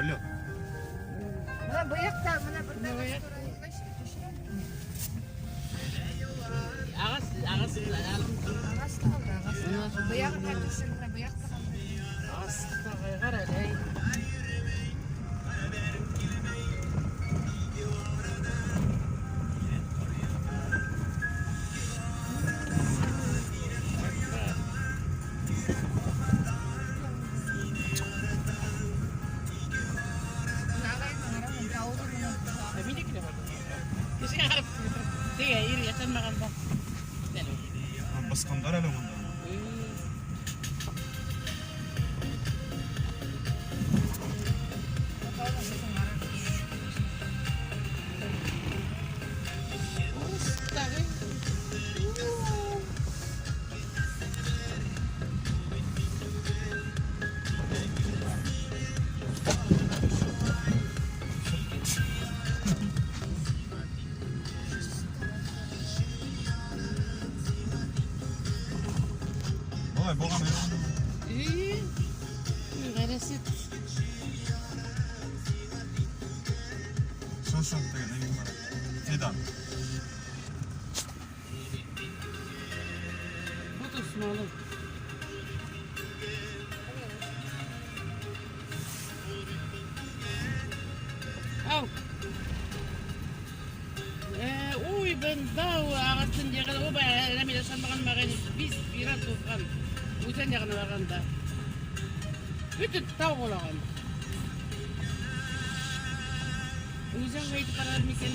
Лед. Мына быяҡта, мына бер Ағас, ағас, Ағас та алды, ағас. Быяғына төшөр, мына быяҡта ҡалды. ағас ҡара әле. Мына ағайының ҡарама, бер ауыҙы менән. Минеке лә бар. Кешегә ҡарап теге ир йәшәнмәгән дә. Басҡандар әле унда. Былай булған юҡ. Ғәрәсет. Шул теге нәмә бар. Фидан. Фотосын алып. Ау. Уй, бында ағастың яғы, оба рәмилә шанмаған маған бис биран туҙған. Үҙән яғына барғанда. Бөтөн тау ҡолаған. Үҙән әйтеп ҡарар микән?